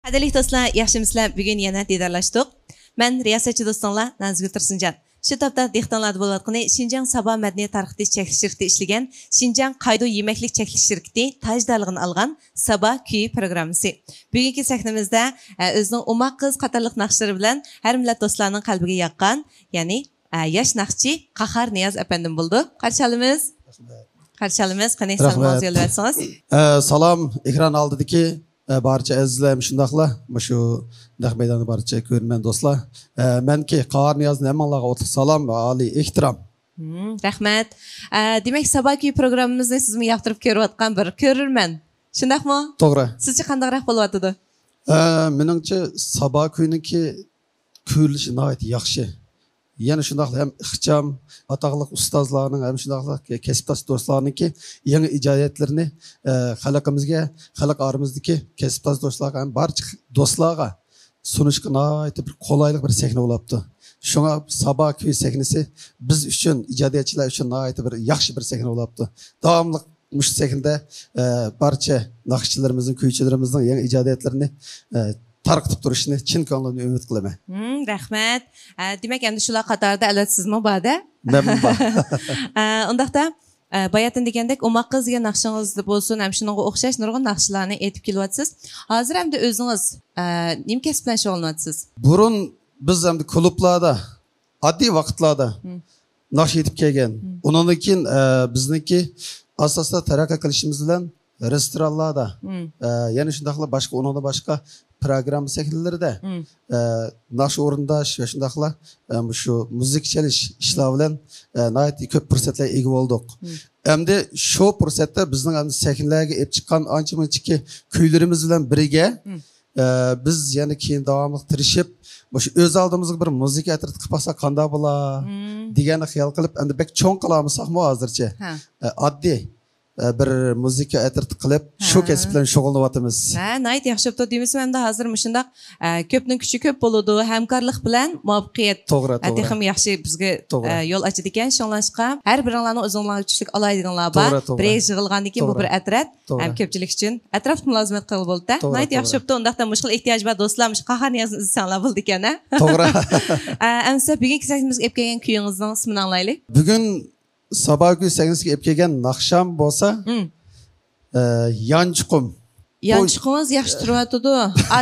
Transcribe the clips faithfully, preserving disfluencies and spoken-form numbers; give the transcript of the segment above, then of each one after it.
قەدىرلىك دوستلار، ياخشىمۇسىلەر؟ بۈگۈن يەنە دىدارلاشتۇق. مەن رىياسەتچى دوستۇڭلار نازىگۈل تۇرسۇنجان. شۇ تاپتا دىققىتىڭلاردا بولۇۋاتقىنى شىنجاڭ سابا مەدەنىيەت تارقىتىش چەكلىك شىركىتى ئىشلىگەن شىنجاڭ قايدۇ يېمەكلىك چەكلىك شىركىتى تاجدارلىقىنى ئالغان سابا كۈيى پروگراممىسى. بۈگۈنكى سەھنىمىزدە، ئە، ئۆزىنىڭ ئوماق قىز قاتارلىق ناخشىلىرى بىلەن ھەر مىللەت دوستلارنىڭ قەلبىگە ياققان، يەنى، ئە، ياش ناخشىچى قاھار نىياز ئەپەندىم بولىدۇ. قارشى ئالىمىز. رەھمەت. قارشى ئالىمىز. قېنى، رەھمەت. سالىمىڭىزنى يوللىۋەتسىڭىز. ئە، سالام، ئېكران ئالدىدىكى، ئە، بارچە ئەزىزلەر ھەم شۇنداقلا مۇشۇ نەق مەيداندا بارچە كۆرۈرمەن دوستلار. ئە، مەنكى قاھار نىيازدىن ھەممىڭلارغا ئوتلۇق سالام ۋە ئالىي ئېھتىرام. ھىم، رەھمەت. ئە، دېمەك، سابا كۈيى پروگراممىمىزنى سىزمۇ ياقتۇرۇپ كۆرۈۋاتقان بىر كۆرۈرمەن. شۇنداقمۇ؟ توغرا. سىزچە قانداقراق بولۇۋاتىدۇ؟ ئە، مېنىڭچە سابا كۈيىنىڭكى كۆرۈلۈشى ناھايىتى ياخشى. يەنە شۇنداقلا ھەم ئىخچام، ئاتاقلىق ئۇستازلارنىڭ ھەم شۇنداقلا كەسىپداش دوستلارنىڭكى يېڭى ئىجادىيەتلىرىنى، ئە، خەلقىمىزگە، خەلق ئارىمىزدىكى كەسىپداش دوستلارغا ھەم بارچە دوستلارغا سۇنۇشقا ناھايىتى بىر قولايلىق بىر سەھنە بولاپتۇ. شۇڭا سابا كۈيى سەھنىسى بىز ئۈچۈن، ئىجادىيەتچىلەر ئۈچۈن ناھايىتى بىر ياخشى بىر سەھنە بولاپتۇ. داۋاملىق مۇشۇ سەھنىدە، ئە، بارچە ناخشىچىلىرىمىزنىڭ، كۈيچىلىرىمىزنىڭ يېڭى ئىجادىيەتلىرىنى، ئە، تارقىتىپ تۇرۇشىنى چىن كۆڭلۈمدىن ئۈمىد قىلىمەن. ھىم، رەھمەت. ئە، دېمەك، ئەمدى شۇلار قاتارىدا ئەلۋەتتە سىزمۇ بار-دە. مەنمۇ بار. ئە، ئۇنداقتا، ئە، باياتىن دېگەندەك، ئوماق قىز دېگەن ناخشىڭىزدا بولسۇن، ھەم شۇنىڭغا ئوخشاش نۇرغۇن ناخشىلارنى ئېيتىپ كېلىۋاتىسىز. ھازىر ئەمدى ئۆزىڭىز، ئە، نېمە كەسىپ بىلەن شۇغۇللىنىۋاتىسىز؟ بۇرۇن بىز ئەمدى كۇلۇبلاردا، ئاددىي ۋاقىتلاردا ھىم. ناخشا ئېيتىپ كەلگەن. ھىم. ئۇنىڭدىن كېيىن، ئە، بىزنىڭكى ئاستا-ئاستا تەرەققىي قىلىشىمىز بىلەن رېستورانلاردا، ھىم. ئە، يەنە شۇنداقلا باشقا، ئۇنىڭدىن باشقا پروگرامما سەھنىلىرىدە، ھىم. ئە، ناخشا ئورۇنداش ۋە شۇنداقلا، ئە، مۇشۇ مۇزىكا چېلىش ئىشلار بىلەن، ئە، ناھايىتى كۆپ پۇرسەتلەرگە ئىگە بولدۇق. ھىم. ئەمدى شۇ پۇرسەتتە بىزنىڭ ئەمدى سەھنىلەرگە ئېلىپ چىققان ئانچە-مۇنچىكى كۈيلىرىمىز بىلەن بىرگە، ھىم. ئە، بىز يەنە كېيىن داۋاملىق تىرىشىپ، مۇشۇ ئۆز ئالدىمىزغا بىر مۇزىكا ئەترىتى قىلىپ باقساق قانداق بولا، ھىم. دېگەننى خىيال قىلىپ، ئەمدى بەك چوڭ قىلالمىساقمۇ ھازىرچە، ھە. ئە، ئاددىي، ئە، بىر مۇزىكا ئەترىتى قىلىپ، شۇ ھە. كەسىپ بىلەن شۇغۇللىنىۋاتىمىز. ھە، ناھايىتى ياخشى بوپتۇ. دېمىسىمۇ ئەمدى ھازىر مۇشۇنداق، ئە، كۆپنىڭ كۈچى كۆپ بولىدۇ، ھەمكارلىق بىلەن مۇۋەپپەقىيەت، توغرا، ئە، توغرا. تېخىمۇ ياخشى بىزگە، توغرا. ئە، يول ئاچىدىكەن. شۇڭلاشقا ھەر بىرىڭلارنىڭ ئۆزۈڭلارغا چۈشلۈك ئالاھىدىلىكىڭلار بار. توغرا، توغرا. بىر يەرگە يىغىلغاندىن كېيىن بۇ توغرا. بىر ئەترەت، توغرا. ھەم كۆپچىلىك ئۈچۈن ئەتراپلىق مۇلازىمەت قىلغىلى بولىدۇ. توغرا، ناھايىتى ياخشى توغرا. بوپتۇ. ئۇنداقتا مۇشۇ خىل ئېھتىياجى بار دوستلار مۇشۇ قاھار نىيازنى ئىزدىسەڭلار بولىدىكەن، ھە؟ توغرا. ئە، ئەمىسە بۈگۈنكى سەھنىمىزگە ئېلىپ كەلگەن كۈيىڭىزنىڭ ئىسمىنى ئاڭلايلى. بۈگۈن سابا كۈيى سەھنىسىگە ئېلىپ كەلگەن ناخشام بولسا، ھىم. ئە، يانچۇقۇم. يانچۇقىڭىز ياخشى تۇرۇۋاتىدۇ. ئا،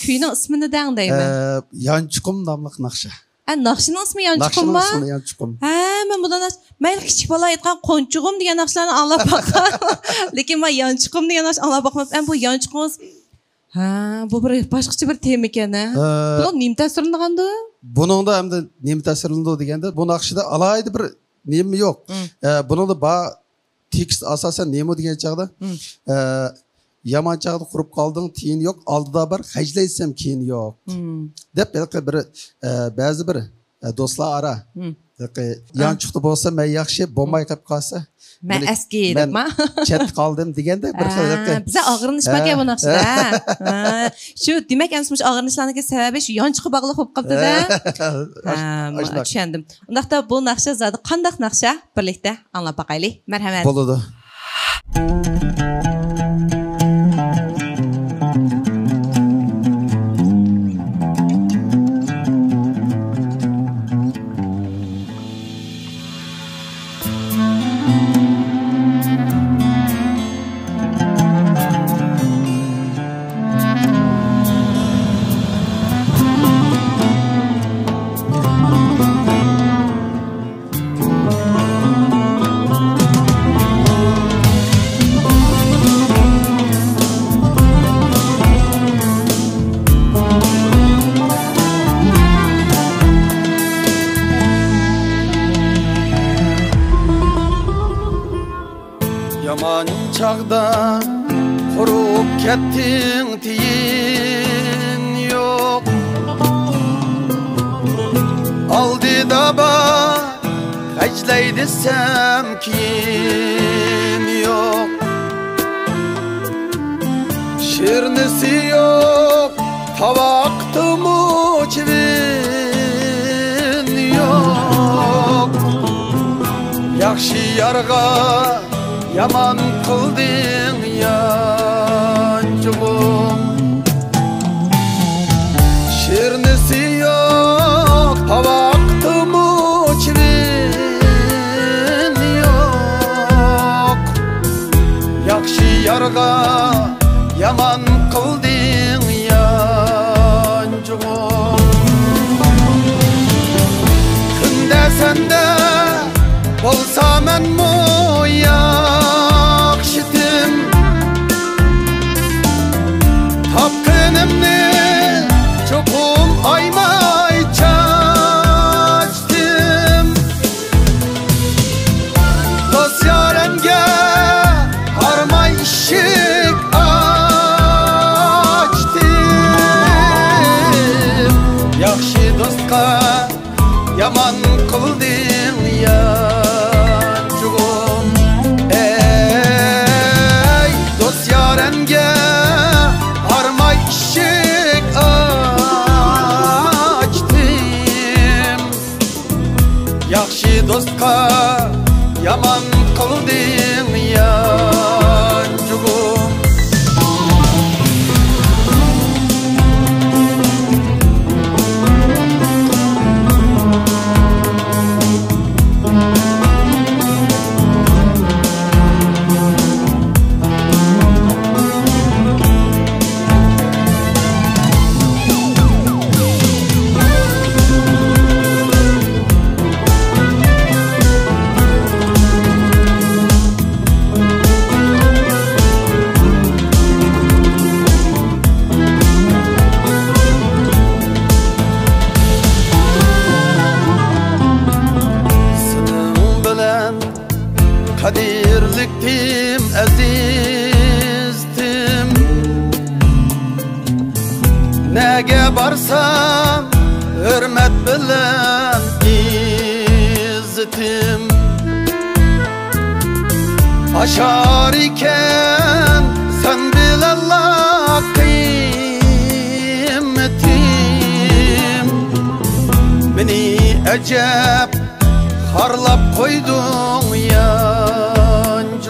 كۈينىڭ ئىسمىنى دەڭ دەيمەن. ئە، يانچۇقۇم ناملىق ناخشا. ئە، ناخشىنىڭ ئىسمى يانچۇقۇمما؟ ناخشىنىڭ ئىسمى يانچۇقۇم. ھە، مەن بۇنداق ناخشا، مەيلى كىچىك بالا ئېيتقان قونچۇغۇم دېگەن ناخشىلارنى ئاڭلاپ باققان. لېكىن مەن يانچۇقۇم دېگەن ناخشا ئاڭلاپ باقماپتىمەن. ئە، بۇ يانچۇقىڭىز، ھە، بۇ بىر باشقىچە بىر تېما ئىكەن، ھە؟ ھە. بۇنىڭ نېمە تەسىرلىنىدۇ؟ بۇنىڭدا ئەمدى نېمە تەسىرلىنىدۇ دېگەندە، بۇ ناخشىدا ئالاھىدە بىر نېمە يوق. ھىم. ئە، بۇنىڭدا بار تېكىست ئاساسەن نېمە دېگەن چاغدا، ھىم. ئە، يامان چاغدا قۇرۇپ قالدىڭ، تىيىنى يوق، ئالدىدا بار، خەجلەيسەن كېيىنى يوق. ھىم. دەپ ھېلىقى بىر، ئە، بەزى بىر، ئە، دوستلار ئارا. ھىم. ھېلىقى ھا. يانچۇقتا بولسا مەن ياخشى، بولماي قېلىپ قالسا، ھىم. مەن مەن، ئەسكى مەن دەپما؟ چەتتە قالدىم دېگەندەك بىر خىل ھە، ھېلىقى. بىزە ئاغرىنىشماكەن ھە. بۇ ناخشىدا. ھە. ھە. شۇ، دېمەك، ئەمىسە مۇشۇ ئاغرىنىشلارنىڭكى سەۋەبى شۇ يانچۇققا باغلىق بولۇپ قاپتۇ-دە. ھە. ھە، ئاشۇنداق. چۈشەندىم. ئۇنداقتا بۇ ناخشا زادى قانداق ناخشا؟ بىرلىكتە ئاڭلاپ باقايلى. مەرھەمەت. بولىدۇ. يامان چاغدا قۇرۇپ كەتتىڭ، تىيىن يوق. ئالدىدا بار، خەجلەي دېسەم، كىيىم يوق. شىرنىسى يوق، تاۋاقتىمۇ چىۋىن يوق. ياخشى يارغا يامان قىلدىڭ، يانچۇقۇم. نەگە بارسام، ھۆرمەت بىلەن ئىززىتىم ئاشار ئىكەن، سەن بىلەنلا قىممىتىم. مېنى ئەجەب خارلاپ قويدۇڭ يانچۇقۇم.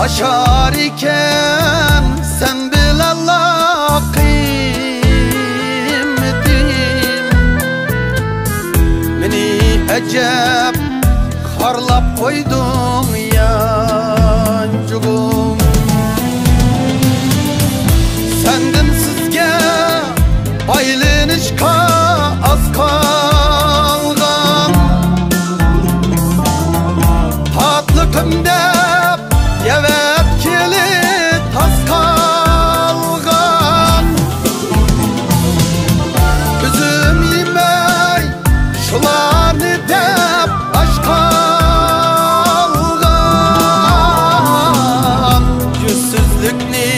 ئاشار ئىكەن سەن بىلەنلا قىممىتىم. مېنى ئەجەب خارلاپ قويدۇڭ يانچۇقۇم. سەندىن سىزگە ئايلىنىشقا ئاز قالغان، تاتلىقىم دەپ يەۋەتكىلى تاس قالغان. ئۈزۈم يېمەي شۇلارنى دەپ ئاچ قالغان. يۈزسىزلىكنى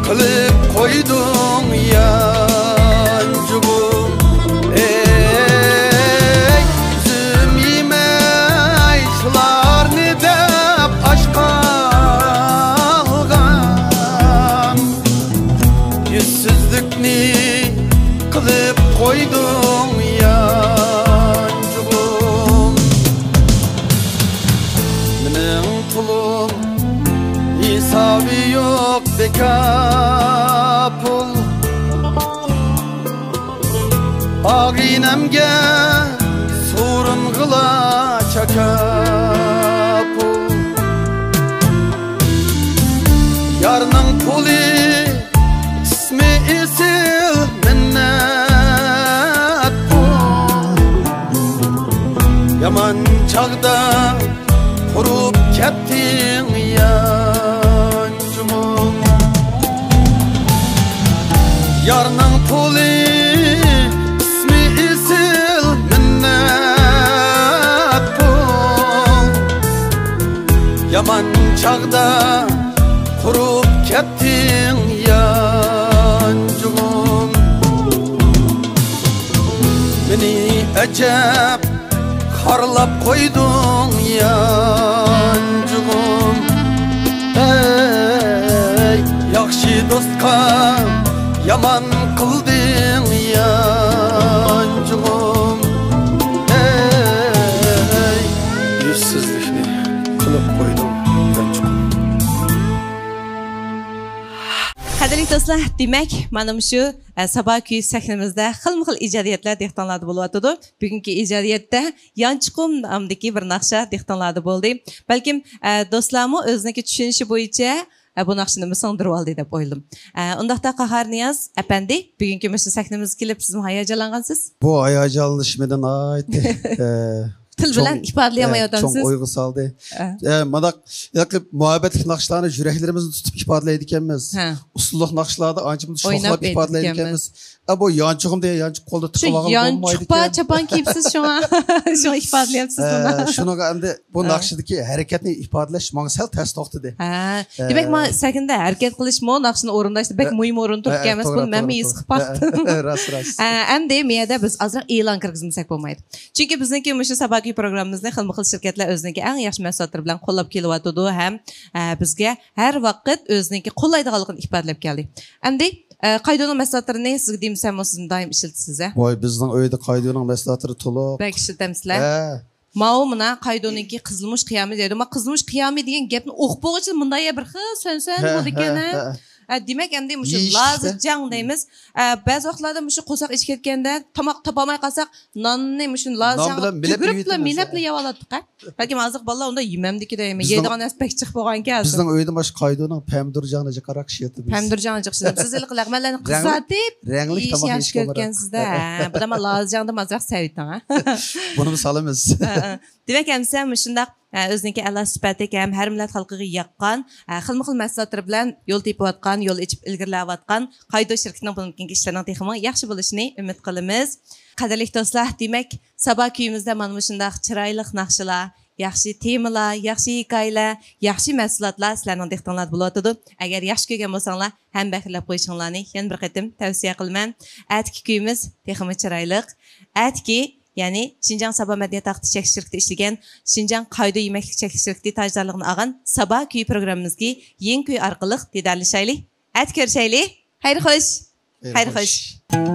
قىلىپ قويدۇڭ يانچۇقۇم. ئەي، ئۈزۈم يېمەي شۇلارنى دەپ ئاچ قالغان. يۈزسىزلىكنى قىلىپ قويدۇڭ يانچۇقۇم. مېنىڭ پۇلۇم ھېسابى يوق بىكار پۇل. ئاغىنەمگە سورۇنغىلا چاكار پۇل. يارنىڭ پۇلى ئىسمى ئېسىل مىننەت پۇل. يامان چاغدا قۇرۇپ كەتتىڭ يانچۇقۇم. يارنىڭ پۇلى ئىسمى ئېسىل مىننەت پۇل. يامان چاغدا قۇرۇپ كەتتىڭ يانچۇقۇم. مېنى ئەجەب خارلاپ قويدۇڭ يانچۇقۇم. ئەي، ياخشى دوستقا يامان قىلدىڭ يانچۇقۇم. ئەي، يۈزسىزلىكنى قىلىپ قويدۇڭ يانچۇقۇم. قەدىرلىك دوستلار، دېمەك، مانا مۇشۇ، ئە، سابا كۈيى سەھنىمىزدە خىلمۇ خىل ئىجادىيەتلەر دىققىتىڭلاردا بولۇۋاتىدۇ. بۈگۈنكى ئىجادىيەتتە يانچۇقۇم نامىدىكى بىر ناخشا دىققىتىڭلاردا بولدى. بەلكىم، ئە، دوستلارمۇ ئۆزىنىڭكى چۈشىنىشى بويىچە، ئە، بۇ ناخشىنى سىڭدۈرۈۋالدى دەپ ئويلىدىم. ئە، ئۇنداقتا قاھار نىياز ئەپەندى، بۈگۈنكى مۇشۇ سەھنىمىزگە كېلىپ سىزمۇ ھاياجانلانغانسىز؟ بۇ ھاياجانلىنىش مېنى ناھايىتى، ئە، تىل بىلەن چوڭ، ئىپادىلىيەلمەيۋاتامسىز؟ ئە، چوڭ ئويغا سالدى. ئە. ئە، مانداق ھېلىقى مۇھەببەتلىك ناخشىلارنى يۈرەكلىرىمىزنى تۇتۇپ ئىپادىلەيدىكەنمىز. ھە. ئۇسسۇللۇق ناخشىلاردا ئانچە مۇنچە ئويناپ شوخلاپ ئىپادىلەيدىكەنمىز. ئە، بۇ يانچۇقۇم دېگەن يانچۇق قولدا شۇ تۇتۇپ ئالغان يانچۇققا بولمايدىكەن. چاپان كىيىپسىز، شۇڭا، شۇڭا ئىپادىلەيسىز ئە، بۇنى. شۇنىڭغا ئەمدى بۇ ھە. ناخشىدىكى ھەرىكەتنى ئىپادىلەش ماڭا سەل تەس توختىدى. ھە. ئە. دېمەك، مانا سەھنىدە ھەرىكەت قىلىشمۇ، ناخشىنى ئورۇنداشتا بەك ھە. مۇھىم ئورۇن ھە، تۇرۇپكەنمىز. توغرا، بۇنى مەنمۇ توغرا، ھېس قىلىپ توغرا. باقتىم. ھە، راست، راست. ئە، ئەمدى مىيەدە بىز ئازراق ئېلان كىرگۈزمىسەك بولمايدۇ. چۈنكى بىزنىڭكى مۇشۇ ساباكى پروگراممىمىزنى خىلمۇ خىل شىركەتلەر ئۆزىنىڭكى ئەڭ ياخشى مەھسۇلاتلىرى بىلەن قوللاپ كېلىۋاتىدۇ ھەم، ئە، بىزگە ھەر ۋاقىت ئۆزىنىڭكى قوللايدىغانلىقىنى ئىپادىلەپ كەلدى. ئەمدى، ئە، قايدونىڭ مەھسۇلاتلىرىنى سىزگە دېمىسەممۇ، سىزمۇ دائىم ئىشلىتىسىز، ھە؟ ۋاي، بىزنىڭ ئۆيدە قايدونىڭ مەھسۇلاتلىرى تولۇق. بەك ئىشلىتەمسىلەر؟ ھە. ماۋۇ مانا قايدونىڭكى قىزىلمۇچ قىيامى دەيدۇ. ما قىزىلمۇچ قىيامى دېگەن گەپنى ئۇقۇپ بولغۇچە مۇنداق يا بىر خىل سۆن-سۆن ھە، بولىدىكەن، ھە، ھە؟ ھە. ئە، دېمەك، ئەمدى مۇشۇ يېيىشتە. لازىجاڭ دەيمىز. ئە، بەزى ۋاقىتلاردا مۇشۇ قورساق ئېچىپ كەتكەندە تاماق تاپالماي قالساق، ناننى مۇشۇ نان لازىجاڭغا بىلەن مىلەپ تۈگۈرۈپلا، يېيىۋېتىمىز. مىلەپلا يەۋالاتتۇق، ھە؟ بەلكىم ھازىرقى بالىلار ئۇنداق يېمەمدىكى دەيمەن. بىزنىڭ، يەيدىغان نەرسە بەك جىق بولغانكەن ھازىر. بىزنىڭ ئۆيدە مانا شۇ قايدونىڭ پەمىدۇرجاڭنى جىقراق ئىشلىتىمىز. پەمىدۇرجاڭ جىق ئىشلىتىمىز. سىز ھېلىقى لەغمەنلەرنى رەڭلىك، قىزارتىپ رەڭلىك يېيىشنى تاماق يەڭ يېيىش كۆرۈپكەنسىزدە. ھە، بۇدا مانا لازىجاڭدىن ئازراق سەۋىتىڭ، ھە؟ بۇنىمۇ سالىمىز. ھە، ھە. دېمەك، ئەمىسە مۇشۇنداق، ھە، ئۆزىنىڭكى ئەلا سۈپەتلىك ھەم ھەر مىللەت خەلقىگە ياققان، ھە، خىلمۇ خىل مەھسۇلاتلىرى بىلەن يول تېپىۋاتقان، يول ئېچىپ ئىلگىرىلەۋاتقان قايدو شىركىتىنىڭ بۇنىڭدىن كېيىنكى ئىشلىرىنىڭ تېخىمۇ ياخشى بولۇشىنى ئۈمىد قىلىمىز. قەدىرلىك دوستلار، دېمەك، سابا كۈيىمىزدە مانا مۇشۇنداق چىرايلىق ناخشىلار، ياخشى تېمىلار، ياخشى ھېكايىلەر، ياخشى مەھسۇلاتلار سىلەرنىڭ دىققىتىڭلاردا بولۇۋاتىدۇ. ئەگەر ياخشى كۆرگەن بولساڭلار، ھەمبەھىرلەپ قويۇشۇڭلارنى يەنە بىر قېتىم تەۋسىيە قىلىمەن. ئەتىكى كۈيىمىز تېخىمۇ چىرايلىق. ئەتىكى، يەنى شىنجاڭ سابا مەدەنىيەت تارقىتىش چەكلىك شىركىتى ئىشلىگەن شىنجاڭ قايدۇ يېمەكلىك چەكلىك شىركىتى تاجدارلىقىنى ئالغان سابا كۈيى پروگراممىمىزدىكى يېڭى كۈي ئارقىلىق دىدارلىشايلى. ئەتە كۆرۈشەيلى. خەير خوش. خەير خوش.